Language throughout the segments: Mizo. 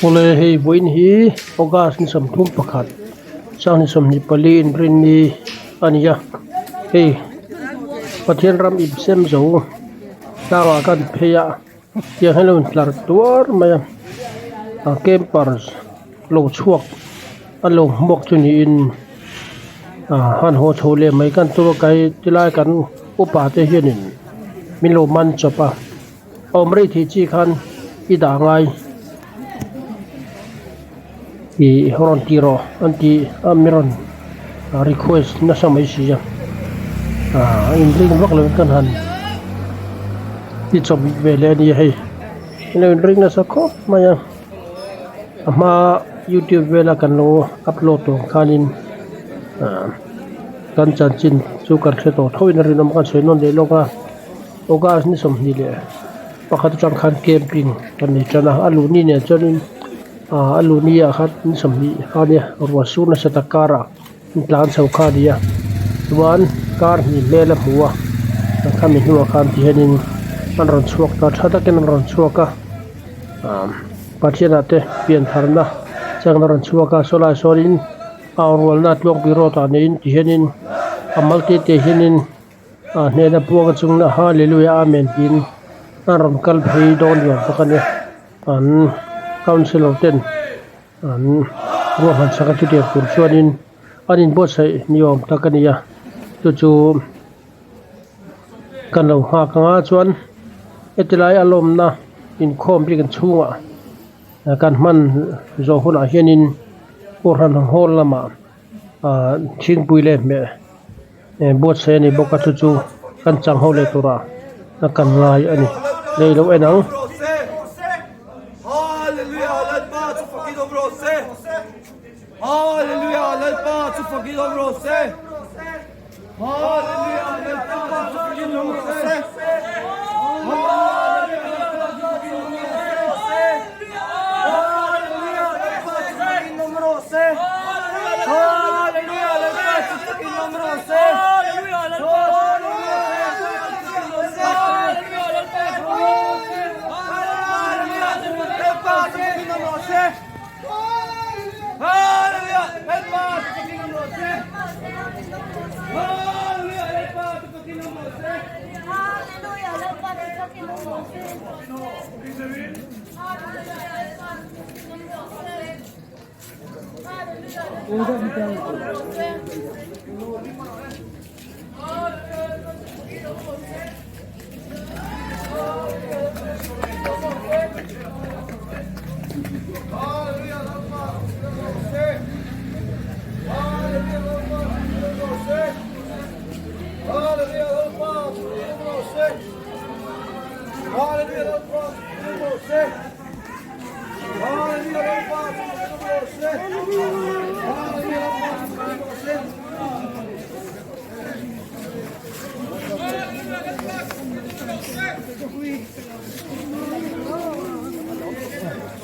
Awle hei vawiin hi august ni 31 sang 24 inrinni a ni a hei Pathian ram inpsem zo tlangah kan phei a tiang hian a lo intlar tuar mai a a campers lo chhuak a lo hmuak chu niin ah han haw chho leh mai kan tum a kai tilai kan upa te hianin min lo man chawp a. Awm rei thei chi khan i dah ngai ih rawn tih rawh an tih a mi rawn request nasa mai si a ah inring vak lo in kan han ti chawp ve leh a ni a hei an lo inring nasa khawp mai a a hma youtube vela kan lo upload tawh ang khanin ah kan chanchin chu kan hre tawh tho in a rinawm a kan sawi nawn leh lawk a. August ni 21 atang khan camping kan nei tan a a luh ni nen chuanin ah a luh ni ah khan ni 20 kha nia ruah sur nasa tak karah an tlan chho kha a ni a chuan kar hnih hmel a hmu a khami hnuah khan ti hianin an rawn chhuak ta tha takin an rawn chhuak a ah Pathian ah te pian tharna chang an rawn chhuak a saw lai sawnin a awrhrualna tluangpui road ah neiin ti hianin a mal te te hianin. A hnena puak a chungna Hallelujah Amen tiin an rawn kal phei dawn ni awm tak a nia an councillor ten an ruahman sak a chutiang tur chuanin an inbuatsaih ni awm tak a ni a chu chu kan lo nghak ang a chuan heti lai a lawmna inkhawm bik an chhungah kan hman zawh hunah hianin Kohhran hall lamah ah thingpui leh hmeh. Buatsaih a ni bawk a chu chu kan chang ho leh turah a kan ngai a ni lei lo en ang.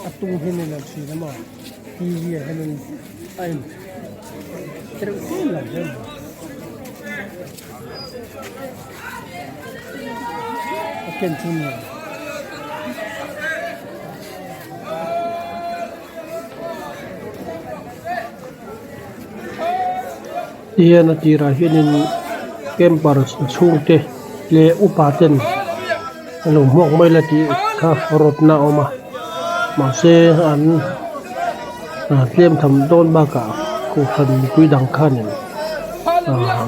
A tung hianin an chhin a maw tv ah hianin a en tereuh te lo hle mai a ken chu ni. Tihian a tirah hianin camper chhungte leh upa ten an lo hmuak mai la tih kha rawtna a awm a mahse an tlem tham dawn bakah kohhran mipui dang khanin ahh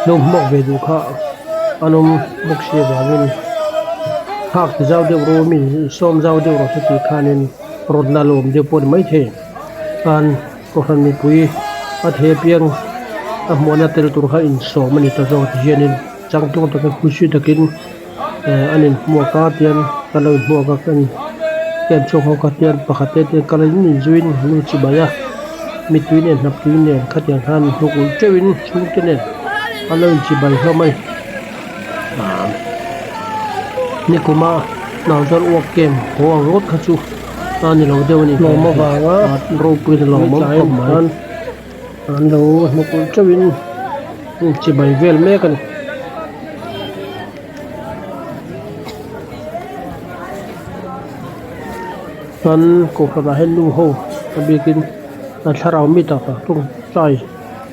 lo hmuak ve duh kha an awm bawk si avangin nghak ti zau deuh rawh mi sawm zau deuh rawh se tih khanin rawtna a lo awm deuh pawh a ni maithei chuan kohhran mipui a thei apiang a hmuhna tel tur kha insawm a ni ta zawk ti hianin changtlung takin khusi takin eh an inhmuak a tian kan lo inhmuak a kan camp chhuak ho kha tian pakhat te te kal in inzuiin nu chi bai a mittui nen hnap tui nen khatiang khan hnuk ulh teuhin chhungte nen an lo inchi bai hlawm a ni ah nikuma nauzawl uak camp haw ang ngawt kha chu a ni lo deuh a ni hlawm avanga ropui na lawm awm khawp mai an lo hnuk ulh teuhin inchi bai vel mek a ni. Chuan kohhranah hian nu ho a bikin an thlarau mi tak tak tawngtai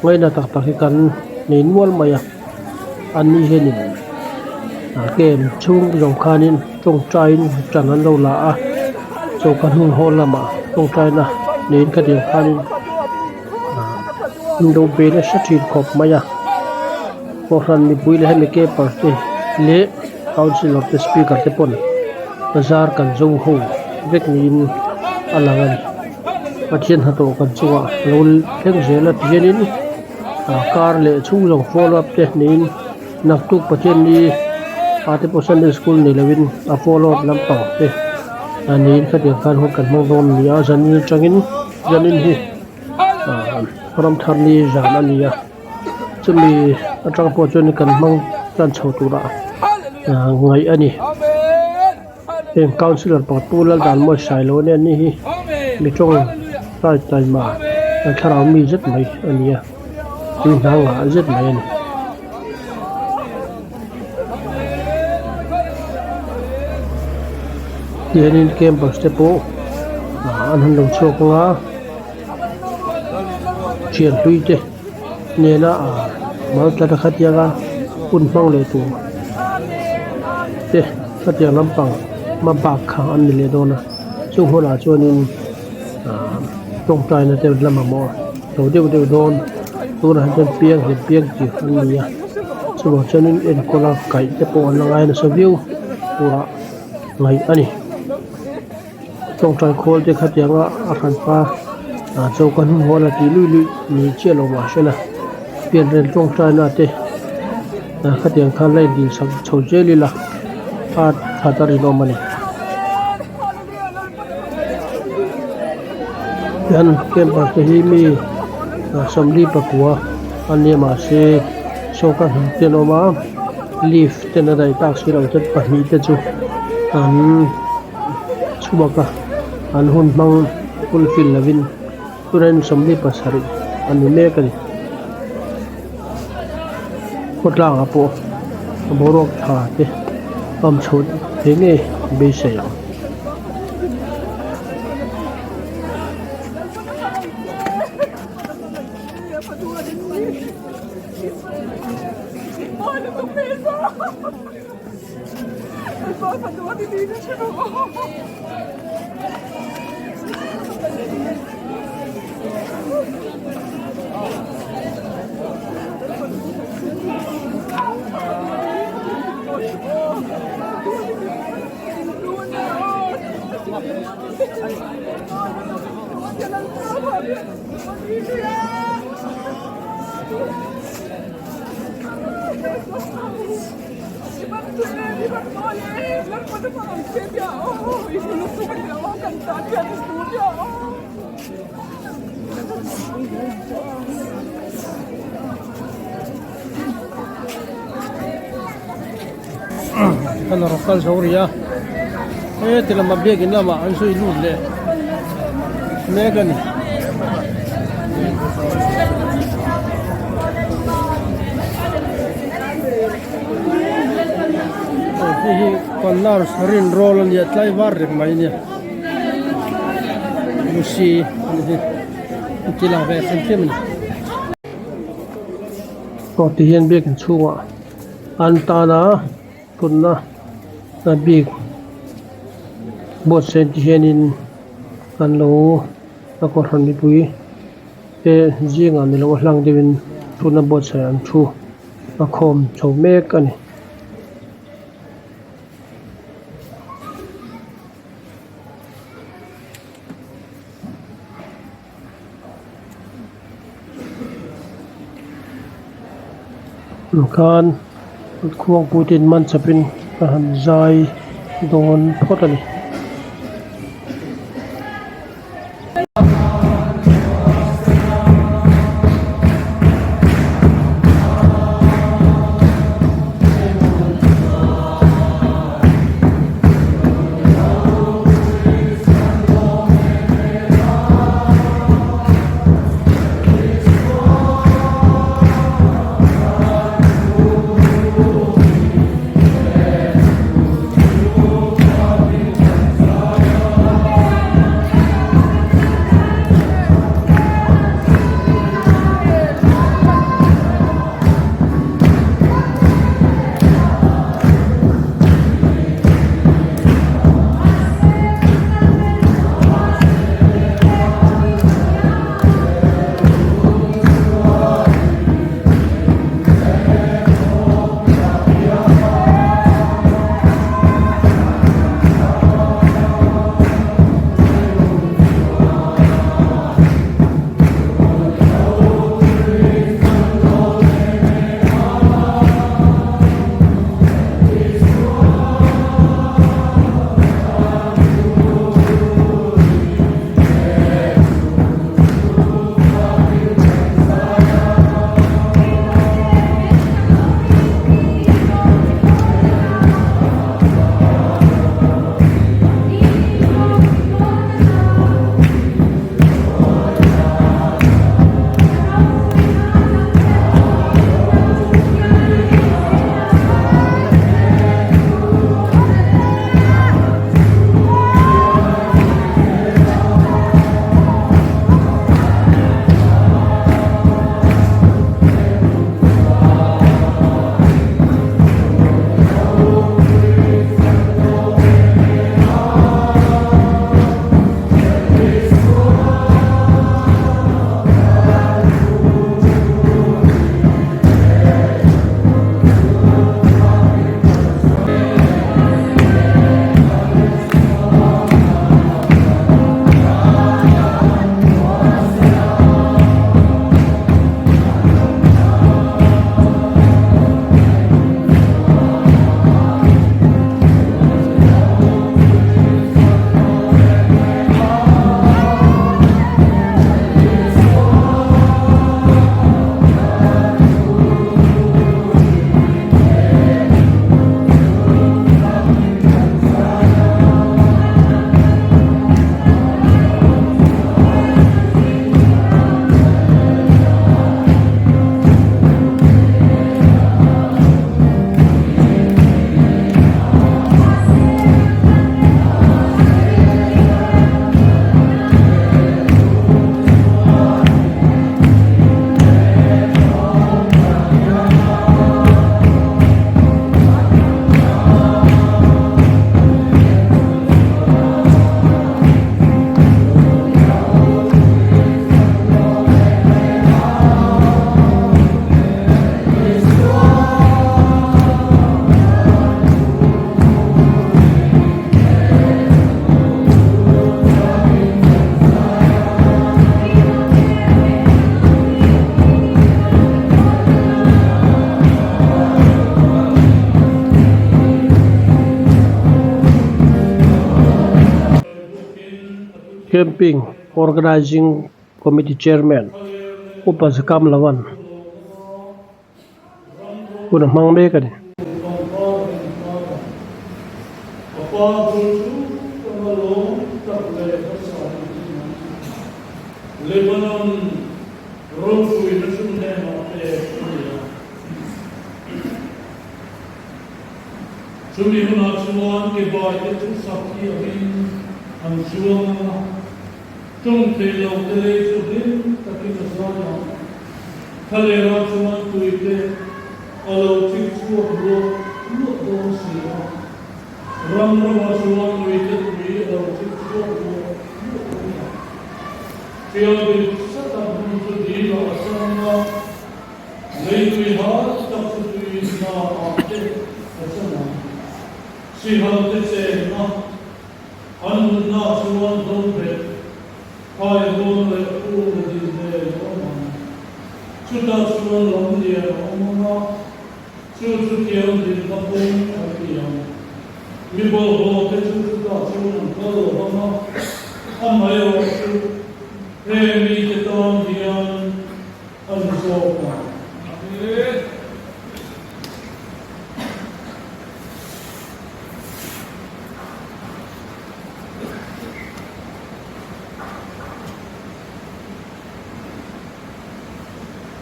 ngaina tak tak hi kan nei nual mai a an ni hianin ah camp chhung zawng khanin tawngtaiin tan an lo la a choka hnung haw lamah tawngtaina niin ka dil khanin ah an lo be nasa thin khawp mai a kohhran mipui leh hemi keeper te leh councillor te speaker te pawn bazar kan zo ho vek niin a lang a ni Pathian hnathawh kan chungah a lo thleng zel a tihianin ah car leh chhung zawng follow up te niin naktuk Pathian ni ah te pawh sunday school nei lovin a follow up lampang te a niin khatiang khan hun kan hmang dawn a ni a zanin atangin zanin hi ah ramthar ni zan a ni a. Chumi atang pawh chuan kan hmang tlan chho turah ah ngaih a ni. Heng councillor pakhat Pu Laldanmawi Sailo ania ni hi mi tawng tai taima an thlarau mi zet mai a ni a, tui hna ngah zet mai a ni. Tihianin campus te pawh ah an han lo chhuak ang a. Thian hlui te nena ah mal tla ta khatianga hun hmang leh tur te khatiang lampang hma bak kha an ni leh dawn a chung hunah chuanin ah tawngtaina te la mamawh lo deuh deuh dawn tunah hian piang hlep piang tih an ni a chuvang chuanin enkawl a kaih te pawh an la ngai nasa viau turah ngaih a ni. Tawngtai khawl te khatianga a hranpa ah choka hnung hawl a tih luih luih ni chiah lo mah hrela pianrel tawngtaina te ah khatiang khan la indil sak chho zel ila a that a rinawm a ni. Tihian campus te hi mi 44 a nia mahse choka hnung te an awm a lift ten a daih tak si loh chuan pahnih te chu an. Chhuak a an hun hmang fulfill lovin student 47 a ni mek a ni. Khawtlangah pawh boruak tha te pump chho thei ngei beisei ang. Kan rawn kal zo rih a heti lama biakin lamah an zui lut leh mek a ni. Hei hi kan nurse rin rawl a nia tlai var reng mai a nia Lucy a ni hi an ti lang ve hrim hrim a ni. Aw ti hian biakin chhungah an tana thutna bik buatsaih ti hianin an lo a kawrhan mipui te zingah ni lo a hlang deuhin thutna buatsaih an thu a khawm chho mek a ni. Khan khuangpu te in man chawpin a han zai dawn phawt a ni. Camping Organising Committee Chairman Upa Zakam Lawan hun a hmang mek a ni. Chumi hunah chuan kebaite chu sakhi angin an chuang ang a, tawng thei lo te lei chu hlim takin a zai ang. Thlalera chuan tuite a lo thik chhuak luah luah dawn si a, ram ramah chuan luite tui a lo thik chhuak luah luah dawn a. Tial dik sata hmun chu dil ah a chang a. Leitui hal tak chu tui hna ah te a chang ang. Sihal te chenna an mutna chuan hlo bet, phai dawn leh kung le dil hmel a awm ang. Chutah chuan lam lian a awm ang a, chu chu thianghlimna kawng an ti ang. Mi bawlhhlawh te chu chutah chuan an kal lo ang a, amaherawhchu heng mite tan hian A ni zawk ang.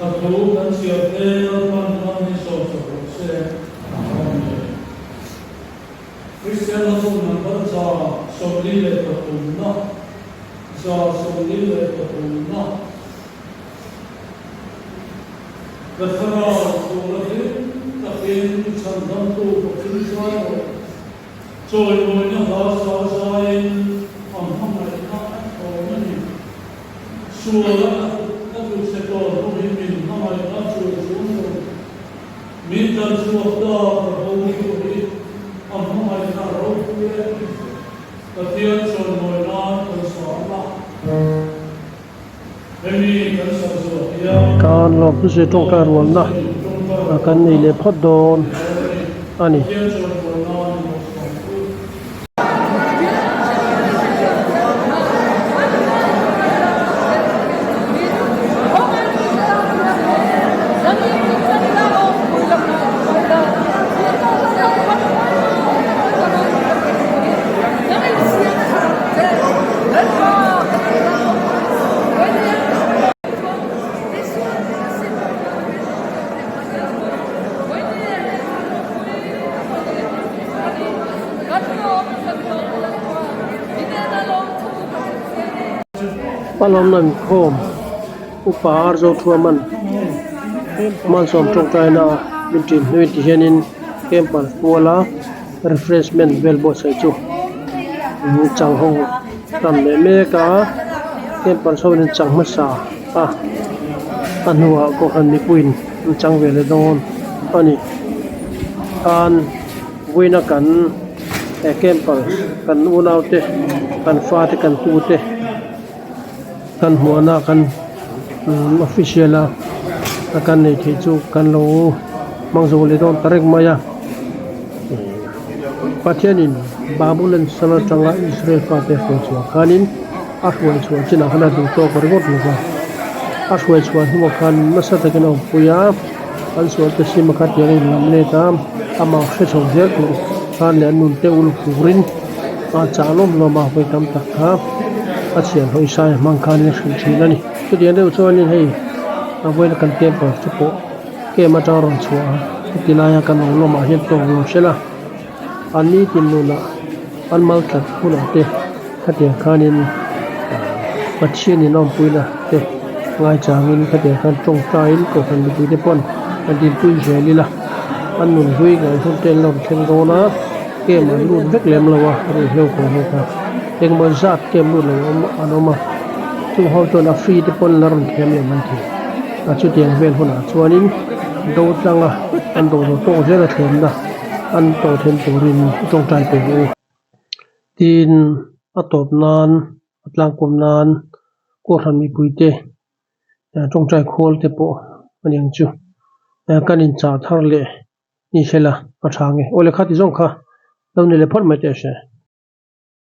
A thu kan chhiar te Lalpan man hi sawm sak rawh se. Amen. Kristian lamung number 43 na, 43 na. Ka thlarau chhunga hlim takin chhandamtu Pathian zai rawh. Chawimawina hla sa zaiin a hmangaihna a thawn a ni. Suala ka tlu chhe tawh hnu hi min hmangaihna chuai chuang lo. Min tlan chhuak ta ka bo chu hi a hmangaihna ropui e. Pathian chawimawi nan kan sa ang a. Kan lawm chu zir tawngtai rualna kan nei leh phawt dawn a ni. Palawmna inkhawm upa Arzo Thuaman Malsawm tawngtaina min ṭin hnuin ti hianin camper kuala refreshment vel buatsaih chu chang ho tan leh mek a camper sawn in chang hmasa a a hnuah kohhran mipuiin an chang ve leh dawn a ni khan vawiina kan he camper kan unau te kan fate kan pu te kan hmuhna kan official a kan nei theih chu kan lo hmang zo leh dawn ta reng mai a. Pathianin Babylon sal atanga Israel fate a hruai chhuah khanin a hruai chhuah chinah khan a duh tawk ringawt lo va, a hruai chhuah hnuah khan nasa takin a awmpui a, an sualte sim a kha tiang a inlam let a, amah hre chho zel tur khan leh an nun te uluk turin a chah lawm lawm a, vawi tam tak kha a chhiahhlawh Isaia hmang khanin a hrilh thin a ni. Chutiang deuh chuanin hei a vawiin kan temple te pawh. Kem atang rawn chhuah a, heti laia kan awm lamah hian tawng lo hrel a, an nitin nunah an mal tlat hunah te khatiang khanin Pathianin a awmpuina te ngaichangin khatiang khan tawngtaiin kohhran mipui te pawn an dinpui zel ila, an nun hlui ngaih hun te an lo thleng dawn a, kem an lut vek lem lo a, ruihhlo kaw ho kha engmaw zat kem lut lo an awm a, chung ho chuan a free te pawn la rawn thiam leh mai thei. A chutiang vel hunah chuanin do tlanga an do zawh tawk zel a thlenna an tawh then turin tawngtai pe u. Tin, a tawp nan, a tlangkawm nan Kohhran mipuite tawngtai khawl te pawh a ni ang chu. Kan inchah thar leh ni hre la a tha nge. Aw le kha ti zawng kha lo ni leh phawt mai teh a hre.